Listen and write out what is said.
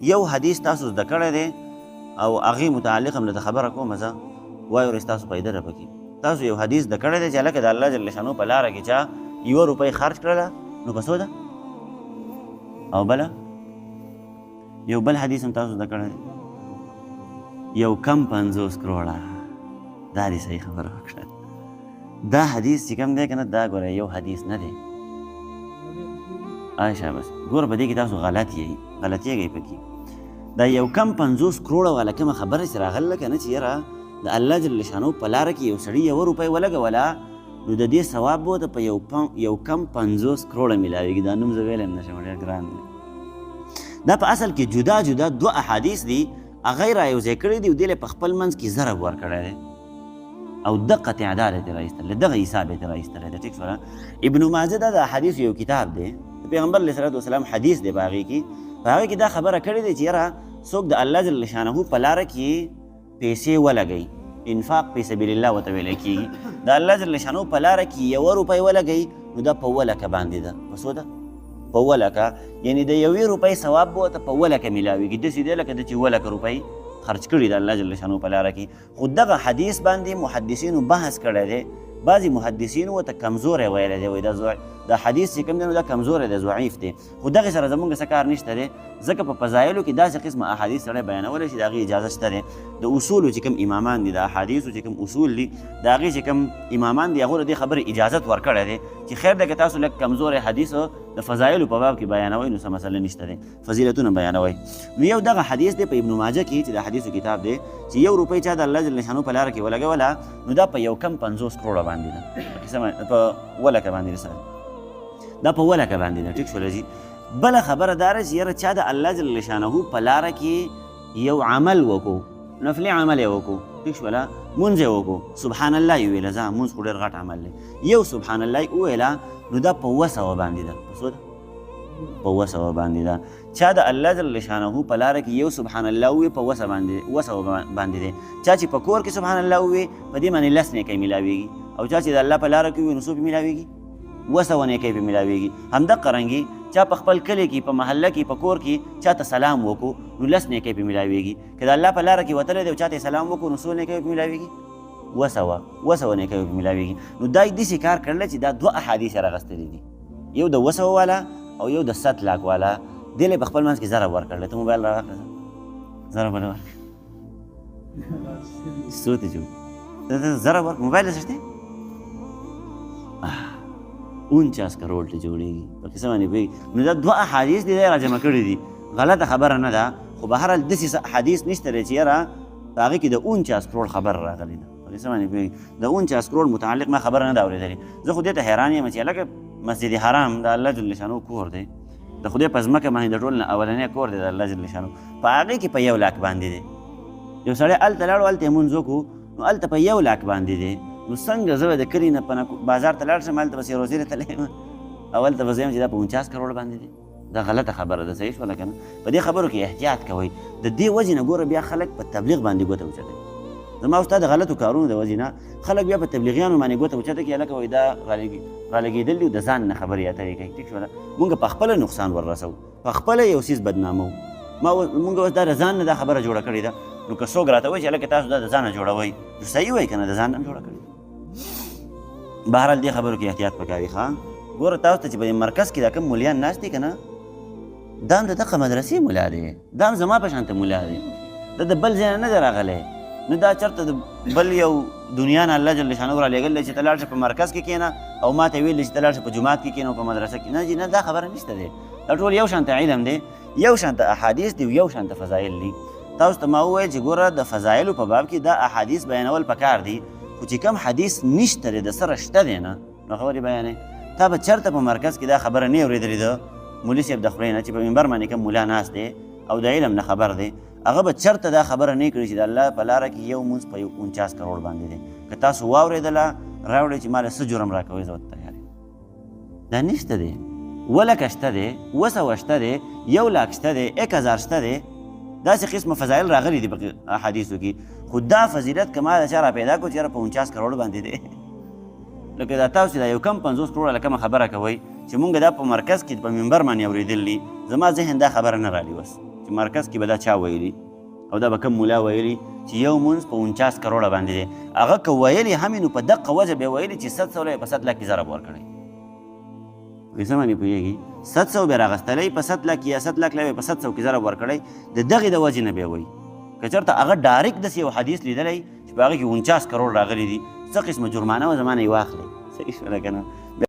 یو حدیث تاسو زده کړی دی او هغې متعلق هم درته خبره کوم زه وایورئ، ستاسو پیدا ده پکې. تاسو یو حدیث زده کړی دی چې هلکه د الله جل شانو په لاره کې چا یوه روپۍ خرج کړله نو په څو ده؟ او بله یو بل حدیث هم تاسو زده کړی دی، یو کم 50 کروړه. دا دې صحیح خبره وکړه. دا حدیث چې کوم دی که نه، دا ګوره یو حدیث نه دی. آی شاباس، ګوره په دې کې تاسو غلط یئ، غلطیږئ پکې. دا یو کم 50 کروړه والا کومه خبره چې راغله که نه، چې یاره د الله جل شانو په لاره کې یو سړي یوه روپۍ ولګوله نو د دې ثواب به ورته په یو کم 50 کروړه میلاویږي. دا نوم زه ویلی هم نه شم، ډېر ګران دی. دا په اصل کې جدا جدا دوه احادیث دي، هغه یې را یو ځای کړي دي او دې له په خپل منځ کې ضرب ورکړی دی او دقه تعداد یې ترې راایستلی، دغه حساب یې ترې راایستلی دی. ټیک شوله؟ ابن ماجه دا د احادیثو یو کتاب دی، د پیغمبر علیه الصلوة والسلام حدیث دی. په هغې کې دا خبره کړې دی چې یاره څوک د الله جل شانه په لاره کې پیسې ولګوي، انفاق په سبیل الله ورته ویلی کېږي، د الله جل شانه په لاره کې یوه روپۍ ولګوي نو دا په اووه لکه باندې ده. په څو ده؟ په اووه لکه، یعنې د یوې روپۍ ثواب به ورته په اووه لکه میلاویږي. داسې دی لکه ده چې اووه لکه روپۍ خرج کړي د الله جل شانه په لاره کې. خو دغه حدیث باندې محدثینو بحث کړی دی، بعضې محدثینو ورته کمزوری ویلی دی، وایي دا حدیث چې کوم دی نو دا کمزوری دی، ضعیف دی. خو دغې سره زمونږ څه کار نشته دی، ځکه په فضایلو کې داسې قسمه احادیث سړی بیانولی شي، د هغې اجازه شته دی. د اصولو چې کوم امامان دي، د احادیثو چې کوم اصول دي، د هغې چې کوم امامان دي، هغو د دې خبرې اجازت ورکړی دی چې خیر دی که تاسو لږ کمزوری حدیث د فضایلو په باب کې بیانوئ نو څه مسله نشته دی، فضیلتونه بیانوي. نو یو دغه حدیث دی په ابن ماجه کې چې د حدیثو کتاب دی، چې یو روپۍ چا د الله جل شانو په لاره کې ولګوله نو دا په یو کم 50 کروړه باندې ده، په اووه لکه باندې ده، دا په اووه لکه باندې ده. ټیک شوله جي؟ بله خبره دا ده چې یاره چا د الله جل شانه په لاره کې یو عمل وکړو، نفلي عمل یې وکړو، ټیک شوله، مونځ یې وکړو، سبحان الله یې وویله، ځه مونځ خو ډېر غټ عمل دی، یو سبحان الله یې وویله نو دا په 700 باندې ده. په څو ده؟ په 700 باندې ده. چا د الله جل شانه په لاره کې یو سبحان الله ووي په 700 باندې دی. چا چې په کور کې سبحان الله ووي په دې باندې 10 نیکۍ میلاویږي، او چا چې د الله په لاره کې وي نو څو پې میلاویږي؟ 700 نیکۍ پې میلاویږي. همدقه رنګي چا په خپل کلي کې، په محله کې، په کور کې چا ته سلام وکړو نو 10 نیکۍ پې میلاویږي. که د الله په لاره کې وتلی دی او چا ته سلام وکړو نو څو نیکۍ پې میلاویږي؟ 700 نیکۍ پې میلاویږي. نو دا یې داسې کار کړلی چې دا دوه احادیث یې راغستلي دي، یو د 700 والا او یو د 7 لاک والا. دې له په خپل منځ کې ضرب ورکړل. ته موبایل راواخله، ضرب ولا ورکړه، څو ته جوړ ضرب ورکړه، موبایل څه شته؟ 49 کروړ ته جوړېږي. په قصه باندې پوهېږي؟ نو دا دوه احادیث دي راجمع کړي دي، غلطه خبره نه ده، خو بهرحال داسې څه احادیث نشته دی چې یاره په هغې کې د 49 کروړ خبره راغلې ده. په قصه باندې پوهېږي؟ د 49 کروړ متعلق ما خبره نه ده اورېدلې. زه خو دې ته حیران یم چې هلکه مسجد حرام د الله جل شانو کور دی، د خدای په ځمکه باندې د ټول نه اولنی کور دی د الله جل شانو، په هغې کې په 1 لاک باندې دی. یو سړی هلته لاړو، هلته یې مونځ وکړو، نو هلته په 1 لاک باندې دی. نو څنګه زه به د کلي نه په بازار ته لاړ شم، هلته به سیروزیرې ته یم او هلته به زه یم چې دا په 49 کروړ باندې دی؟ دا غلطه خبره ده. صحیح شوله که نه؟ په دې خبرو کې احتیاط کوئ. د دې وجې نه ګوره بیا خلک په تبلیغ باندې ګوته اوچته کوي. زما استاد غلطو کارونو د وجې نه خلک بیا په تبلیغیانو باندې ګوته اوچته کوي، هلکه وایي دا رالګېدل دي او د ځان نه خبرې اترې کوي. ټیک شوله؟ مونږ په خپله نقصان وررسوو، په خپله یو څیز بدناموو. مونږ اوس دا د ځان نه دا خبره جوړه کړې ده. نو که څوک راته وایي چې هلکه تاسو دا د ځانه جوړوئ، نو صحیح وایي که نه، د ځان نه هم جوړه کړې ده. بهرحال دې خبرو کې احتیاط پکار وي. ښه ګوره تاسو ته چې په دې مرکز کې دا کوم ملیان ناست دي که نه، دا هم د دغه مدرسې ملا دی، دا هم زما په شانته ملا دی، دا د بل ځای نه نه دی راغلی. نو دا چېرته د بل یو دنیا نه الله جل شانه رالیږل دی چې ته لاړ شه په مرکز کې کښېنه او ما ته ویل چې ته لاړ شه په جومات کې کښېنه او په مدرسه کې. نه جي نه، دا خبره نشته دی. دا ټول یو شانته علم دی، یو شانته احادیث دي، یو شانته فضایل دي. تاسو ته ما وویل چې ګوره د فضایلو په باب کې دا احادیث بیانول پکار دي، خو چې کوم حدیث نشته دی د سره شته دی نه، نو خبرې بیانوي. تا به چېرته په مرکز کې دا خبره نه اورېدلې ده مولوي صاحب د خولې نه چې په منبر باندې کوم ملا ناست دی او د علم نه خبر دی، هغه به چېرته دا خبره نه کړي چې د الله په لاره کې یو مونځ په 49 کروړ باندې دی. که تاسو واورېدله راوړئ چې ما له څه جرم راکوئ، زه ورته تیار یم. دا نشته دی. 7 لکه شته دی، 700 شته دی، 1 لاک شته دی، 1000 شته دی. داسې قسمه فضایل راغلي دي په احادیثو کې، خو دا فضیلت که ما د چا را پیدا کړو چې یاره په 49 کروړ باندې دی، لکه دا تاسو دا یو کم 50 کروړه له کومه خبره کوئ چې مونږ دا په مرکز کې په منبر باندې اورېدل دي، زما ذهن دا خبره نه رالي اوس. چې مرکز کې به دا چا ویلي او دا به کوم مولا ویلي چې یو مونځ په 49 کروړه باندې دی. هغه که ویلي هم نو په دقه وجه به ویلي چې 700 له په 7 لک کې ضرب ورکړی. په څه باندې پوهېږي؟ 700 به راغستلی په 7 لک یا 7 لک له په 700 کې ضرب ورکړی، د دغې د وجې نه به وایي. که چېرته هغه ډایرکټ داسې یو حدیث لیدلی چې په هغه کې 49 کروړ راغلي دي، څه قسمه جرمانه وه زما نه یې واخلئ. صحیح شوله که نه؟